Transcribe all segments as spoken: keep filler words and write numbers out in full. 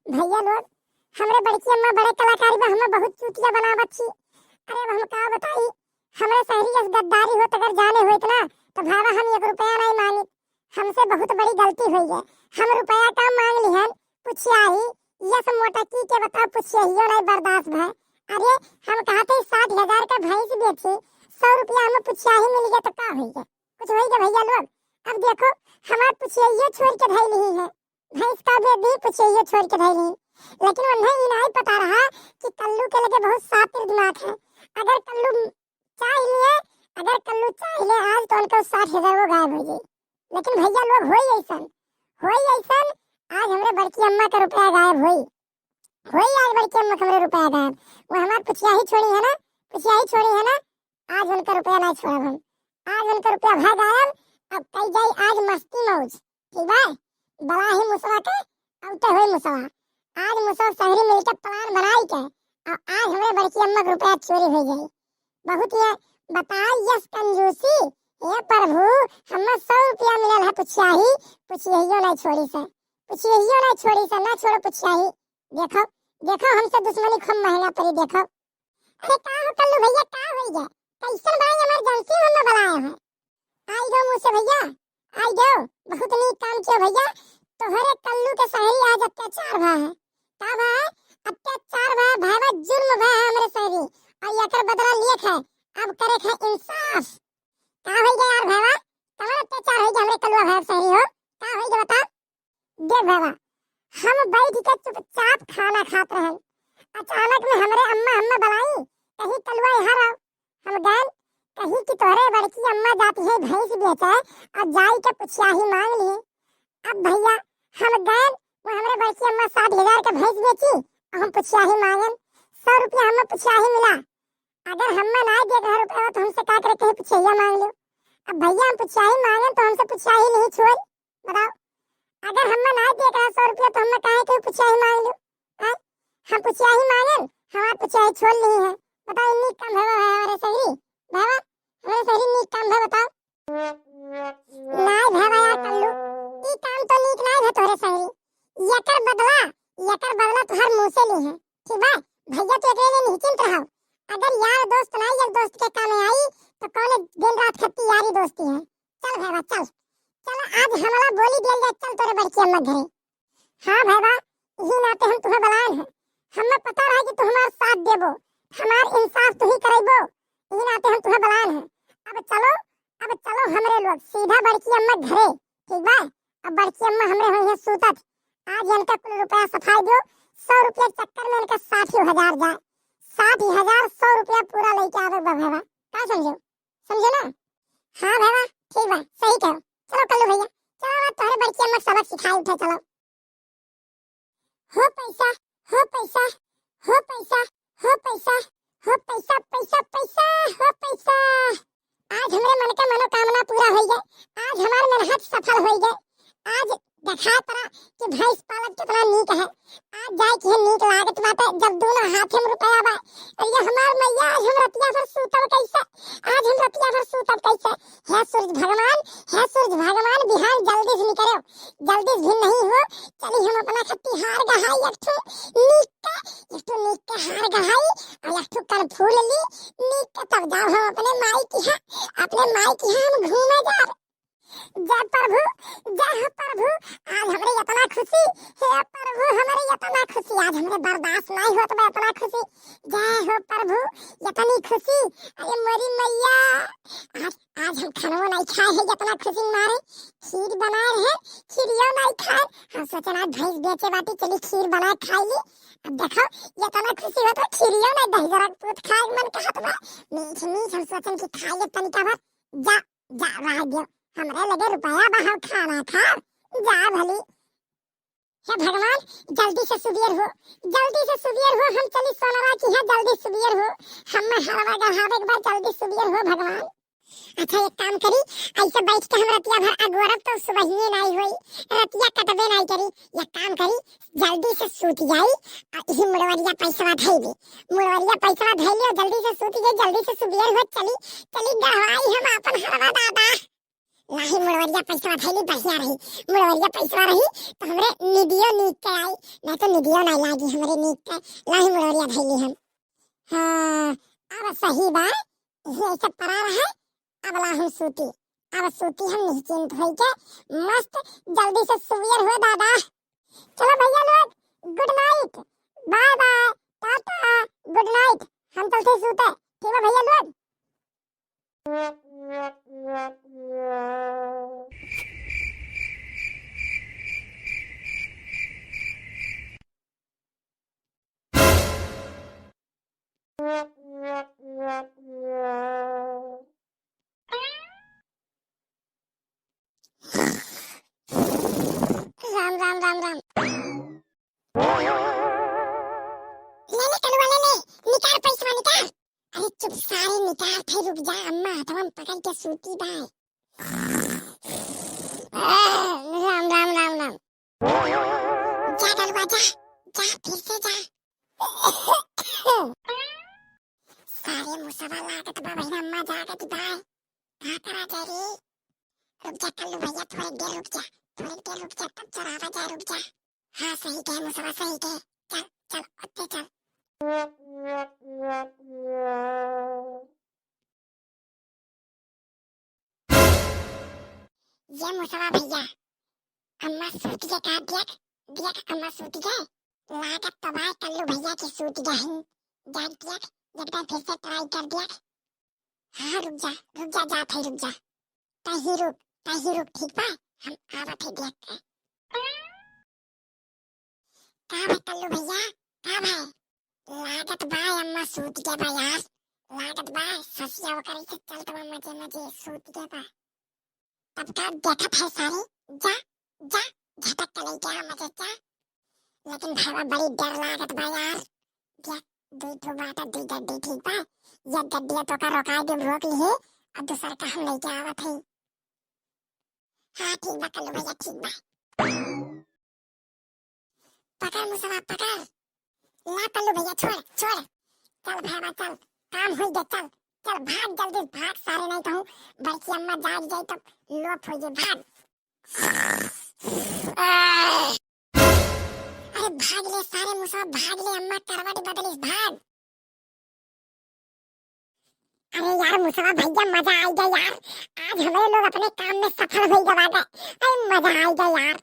भइया लोग, हमरे बड़की अम्मा बड़े कलाकारी बा, हमें बहुत चूतिया बनावत छी। अरे अब हम का बताई, हमरे सहरी जस गद्दारी होत अगर जाने होइत ना, तो भावा हम एक रुपया नाहीं मांगित। हमसे बहुत बड़ी गलती होई है, हम रुपया कम मांग लिहन, पुछियाही, यस मोटकी के बताओ, पुछियाहियो नाहीं बर्दाश्त भय। अरे हम कहत ही साठ हजार का भैंस बेची, सौ रुपया हमें पुछियाही मिल गया तो का होई है? कुछ होई है भइया लोग? अब देखो, हमार पुछियाहियो छोड़ के धई लिही है, भैंस का भी दी, पुछियाहियो छोड़ के धई लिही। लेकिन उन्हें ई नाहीं पता रहा कि कल्लू के लगे बहुत शातिर दिमाग है। अगर कल्लू चाह लिए, अगर कल्लू चाह ले आज, तो उनका साठ हजार वो गायब हो जाई। लेकिन भइया लोग, होई ऐसन, होई ऐसन, आज हमरे बड़की अम्मा का रुपया गायब होई, होई आज बड़की अम्मा का हमरे रुपया गायब। वो हमार पुछियाही छोड़ी है ना, पुछियाही छोड़ी है ना, आज उनका रुपया नाहीं छोड़ब हम, आज उनका रुपया भय गायब। अब कई जाई आज मस्ती मौज, ठीक बा? बला ही मुसवा के, अब तो होई मुसवा। आज मुसवा सहरी मिलके plan बनाई के, और आज हमरे बड़की अम्मा के रुपया चोरी हो जाई। बहुत ये बताओ यस कंजूसी, हे प्रभु, हमें सौ रुपया मिलल है पुछियाही, पुछियाहियो नाहीं छोड़ी से, पुछियाहियो नाहीं छोड़ी से, ना छोड़ो पुछियाही। देखो, देखो हमसे दुश्मनी खूब महंगा पड़ी, देखो। अरे का हो कल्लू भइया, का होई गया? कैसन बड़ा emergency में हमें बुलाया है? आई गो मुँह से भइया, आई गो। बहुत नीक काम कियो भइया। तोहरे कल्लू के सहरी आज अत्याचार भा है। का भा है? अत्याचार भा है, भैवा जुर्म भा है हमरे सहरी। और एकर बदला लिए है, अब करे है इंसाफ। का होई गया यार भैवा? कमर अत्याचार होई गया हमरे कल्लुआ भैया सहरी हो? का होई गया बताओ? देख भैवा, हम बैठ के चुपचाप खाना खात रहन। अचानक में हमरे अम्मा हम्मा बुलाई, कही कलुआ यहाँ रहो। हम गए, कही कि तोहरे बड़की अम्मा जाती है भैंस बेचे और जाई के पुछियाही मांग ली। अब भैया हम गए, वो हमरे बड़की अम्मा साठ हजार का भैंस बेची और हम पुछियाही मांगन, सौ रुपया हमें पुछियाही मिला। अगर हमें ना दे रहा रुपया तो हमसे का करे कहीं पुछिया मांग लो। अब भैया हम पुछियाही मांगन तो हमसे पुछियाही नहीं छोड़। बताओ, अगर हमें ना दे रहा सौ रुपया तो हमें काहे के पुछियाही मांग लो? हैं? हम पुछियाही मांगन, हमार पुछियाही छोड़ ली है। बताओ, इन्नी कम है हमारे सहरी? भैवा, हमारे सहरी इन्नी कम है, बताओ। नाय भैवा यार कल्लू, ई काम तो नीक नाय है तोहरे सहरी। एकर बदला, एकर बदला तोहर मुँह से ली है। ठीक बा? भैया तू एकरे लिए निश्चिंत रहो। अगर यार दोस्त ना यार दोस्त के काम आई तो कौन दिन रात खत्ती यारी दोस्ती है। चल भैया चल, चल आज हमला बोली दियल जाए, चल तोरे बड़की अम्मा घरे। हाँ भैया, यही नाते हम तुम्हें बुलाए हैं। हमें पता रहा कि तू हमार साथ देबो, हमार इंसाफ तू ही करेबो, यही नाते हम तुम्हें बुलाए हैं। अब चलो, अब चलो हमरे लोग सीधा बड़की अम्मा घरे, ठीक बा? अब बड़की अम्मा हमरे होई है सूतत, आज इनका कुल रुपया सफाई दो, सौ रुपया के चक्कर में इनका साठ हजार जाए, साठ हजार सौ रुपया पूरा लेके आवे बा भैया, का समझो? समझो ना? हाँ भैया, ठीक बा, सही कहो। चलो कल्लू भैया, चलो अब तोहरे बड़की अम्मा सबक सिखाई उठे, चलो। हो पैसा, हो पैसा, हो पैसा, हो पैसा, हो पैसा, पैसा, पैसा, हो पैसा। आज हमरे मन के मनोकामना पूरा होई गए, आज हमार मेहनत सफल होई गए। आज देखा पड़ा कि भैंस पालन कितना नीक है। आज जाए के नीक लागत बाटे जब दोनों हाथ में रुपया बा। अरे हमार मैया, आज हम रतिया भर सूतब कैसे? आज हम रतिया भर सूतब कैसे? हे सूरज भगवान, हे सूरज भगवान, बिहान जल्दी से निकलो, जल्दी से भी नहीं हो, चली हम अपना खत्ती हार गहाई एक ठो नीक के, एक ठो नीक के हार गहाई और एक ठो कनफूल ली नीक के, तब जाओ हम अपने माई की यहाँ, अपने माई की यहाँ हम घूमे जाब। जय प्रभु, जय हो प्रभु, आज हमरे इतना खुशी, हे प्रभु हमरे इतना खुशी, आज हमरे बर्दाश्त नहीं होत बा इतना खुशी। जय हो प्रभु, इतनी खुशी, अरे मोरी मैया, आज, आज हम खानो नहीं खाए हैं इतना खुशी मारे। खीर बनाए रहे, खीरियो नहीं खाए। हम सोचन आज भैंस बेचे बाटी, चली खीर बनाए खाई ली। अब देखो, इतना खुशी होत बा, खीरियो नहीं, दही जरा दूध खाए मन कहत बा। मीठ मीठ हम सोचन कि खाए ले तनिका भर। जा, जा, रह गयो। हमरे लगे रुपया बा, हम खाना खाब। जा भली। हे भगवान, जल्दी से सुबेर हो, जल्दी से सुबेर हो, हम चली सोनवा की है, जल्दी सुबेर हो, हम हरवा गढ़ावे के बाद जल्दी सुबेर हो भगवान। अच्छा एक काम करी, ऐसे बैठ के हम रतिया भर अगोरब तो सुबहिए नाई होई, रतिया कटबे नाई करी। एक काम करी, जल्दी से सूत जाई, आ इही मुड़वरिया पैसवा धई ली, मुड़वरिया पैसवा धई ली, जल्दी से सूत जाई, जल्दी से सुबेर हो, चली, चली गढ़वाई हम आपन हरवा दादा। लाही मुड़वरिया पैसवा धइली बढ़िया रही, मुड़वरिया पैसवा रही तो हमरे निदियो नीक के आई, ना तो निदियो ना लागी हमरे नीक के। लाही मुड़वरिया धइली हम। हाँ, अब सही बा, ये सब परा रहे, अब ला हम सूती, अब सूती हम निश्चिंत होई के, मस्त जल्दी से सुवियर हो दादा। चलो भैया लोग, good night, bye bye, टाटा, good night, हम चलते सूते, ठीक बा भैया लोग। राम, राम, राम, राम। ले, ले, कलुआ, ले, ले, निकाल पैसवा, निकाल। अरे चुप सारे, निकाल, फिर रुक जा, अम्मा हथवा में पकड़ के सूती बाय। राम, राम, राम, राम। जा कलुआ, जा, जा, फिर से जा। सारे मुसवा लागत बा, बहिना अम्मा जागत बा। का करा जाए रे? रुक जा कल्लू भैया, थोड़े देर रुक जा, थोड़े देर रुक जा, तब चरावा जाए, रुक जा। हाँ, सही कहे मुसवा, सही कहे। चल, चल, ओते चल। ये मुसवा भैया, अम्मा सूत के का देख, देख अम्मा सूत के। लागत तो बाय कल्लू भैया के सूत गए हैं। देख, देख, एकदम फिर से try कर देख। हाँ, रुक जा, रुक जा, जात है, रुक जा। तही रुक, तही रुक, ठीक बा? हम आवत है देख के। का बा कल्लू भैया, का बा? लागत बा अम्मा सूत गए बा यार। लागत बा ससिया ओकर से चलत बा मजे मजे, सूत गए बा। तब का देखत है सारे, जा, जा, झटक के लेके आ मजे जा। लेकिन भैया बड़ी डर लागत बा यार। देख, दू ठो बाटा, दू गड्डी, ठीक बा? ये गड्डिया तो का रोकाई दे, रोक ली है, और दूसर का हम लेके आवत है। हाँ, ठीक बा कल्लू भैया, ठीक बा। पकड़ मुसवा, पकड़। ला कल्लू भैया, छोड़, छोड़। चल भैया, चल, काम होई गया, चल, चल, भाग जल्दी, भाग सारे, नहीं कहूँ बड़की अम्मा जाग जाई तो लोप हो जाई, भाग। अरे भाग ले सारे मुसवा, भाग ले, अम्मा करवट बदलिस, भाग। अरे यार मुसवा भैया, मजा आई गया यार, आज हमरे लोग अपने काम में सफल हो गए बाटे। अरे मजा आई गया यार,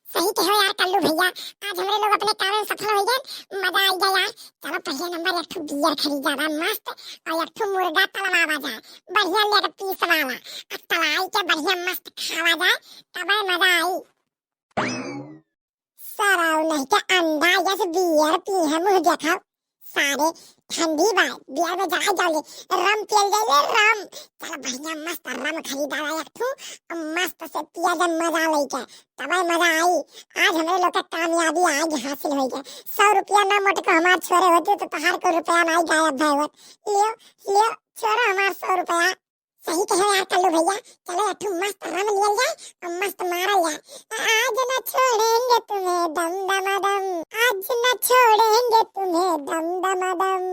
सही कहो यार कल्लू भैया, आज हमरे लोग अपने काम में सफल हो गए, मजा आई गया यार। चलो पहले नंबर एक ठो बियर खरीदा जाए मस्त, और एक ठो मुर्गा तलवावा जाए बढ़िया लेके पीस वाला, और तलाई के बढ़िया मस्त खावा जाए, तबे मजा आई। सारा नहीं के अंडा यस बियर पी है, मुँह देखा। सारे ठंडी बा, बियर में जाए जाओगे, रम पियल जाए, रम। चल बढ़िया मस्त रम खरीदा ला एक ठो, और मस्त से पिया जाए मजा लेके, तबे मजा आई। आज हमरे लोग के कामयाबी आज हासिल हो गया। सौ रुपया ना मोट को हमार छोरे होते तो तोहार को रुपया ना गायब भाई होत। लियो, लियो, छोरो हमार सौ रुपया। सही कहे यार कल्लू भैया, चलो एक ठो मस्त रम लियल जाए और मस्त मारल जाए। आज न छोड़ेंगे तुम्हें दम दम दम, आज न छोड़ेंगे तुम्हें दम दम दम,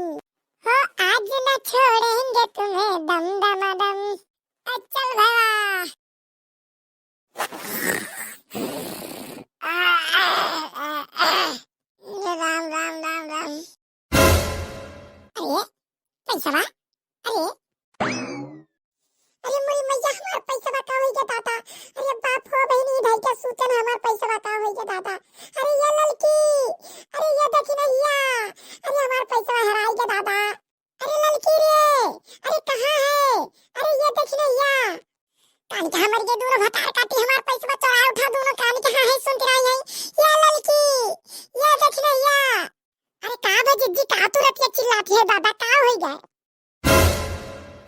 हो आज न छोड़ेंगे तुम्हें दम दम दम। ए, चल भैया। राम, राम, राम, राम। अरे, पैसवा, अरे, अरे मोरी मैया, हमार पैसवा का होई गे दादा? अरे बाप हो बहिनी, भाई के सूचन, हमार पैसवा का होई गे दादा? अरे ये ललकी, अरे ये देखी ना हिया, अरे हमार पैसवा हेराई गे दादा। अरे ललकी रे, अरे कहाँ है? अरे ये देखी ना हिया, कान के हमर ये दोनों भतार काटी हमार पैसवा चोराए उठा, दोनों कान के हाँ है सुनती रही है। ये ललकी, ये देखी ना हिया। अरे का बे जिज्जी, का तू रतिया चिल्लाती है दादा, का होई गए?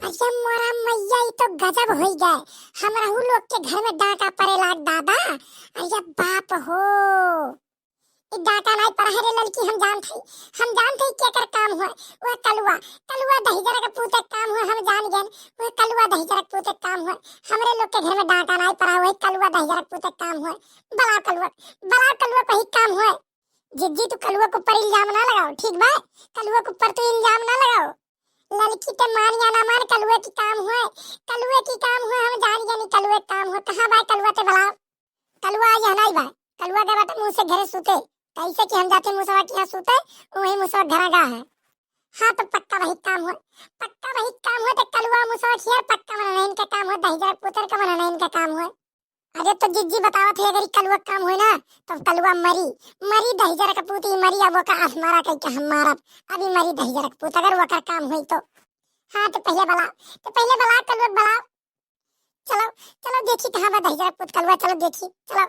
अरे मोरा मैया, ई तो गजब होई गए। हमरहू लोग के घर में डाका परे लाग दादा। अरे बाप हो, ई डाका नाई परा है रे ललकी, हम जानत हई, हम जानत हई केकर काम होए। वह कलुआ, कलुआ दहिजरा के पूते काम होए, हम जान गए। वह कलुआ दहिजरा के पूते काम होए, हमरे लोग के घर में डाका नाई परा, वही कलुआ दहिजरा के पूते काम होए। बला कलुआ, बला कलुआ कहीं काम होए। जिज्जी, तू कलुआ के ऊपर इल्जाम ना लगाओ, ठीक बा? कलुआ के ऊपर तू इल्जाम ना लगाओ। ललकी ते मान या ना मान, कलुए की काम होय, कलुए की काम होय, हम जान गए नहीं कलुए काम होय। कहाँ बाय कलुआ ते बलाओ? कलुआ आज यहाँ नहीं बाय, कलुआ गए बाटे मुँह से घरे सूते। कैसे कि हम जाते मुसवा के यहाँ सूते, वही मुसवा घरा गा है। हाँ तो पक्का वही काम होय, पक्का वही काम होय, तो कलुआ मुसवा खियार पक्का मना नहीं इनका काम होय, दहिजर पुतर का मना नहीं इनका काम होय। अरे तो जिज्जी बतावत है, अगर ई कलुआ काम होई ना, तो कलुआ मरी, मरी दहिजर के पूत, ई मरी, अब ओका आस मारा कह के हम मारब, अभी मरी दहिजर के पूत, अगर ओकर काम होई तो। हाँ तो पहले बला, तो पहले बला कलुआ बला। चलो, चलो देखी कहाँ बा दहिजर के पूत कलुआ, चलो देखी, चलो।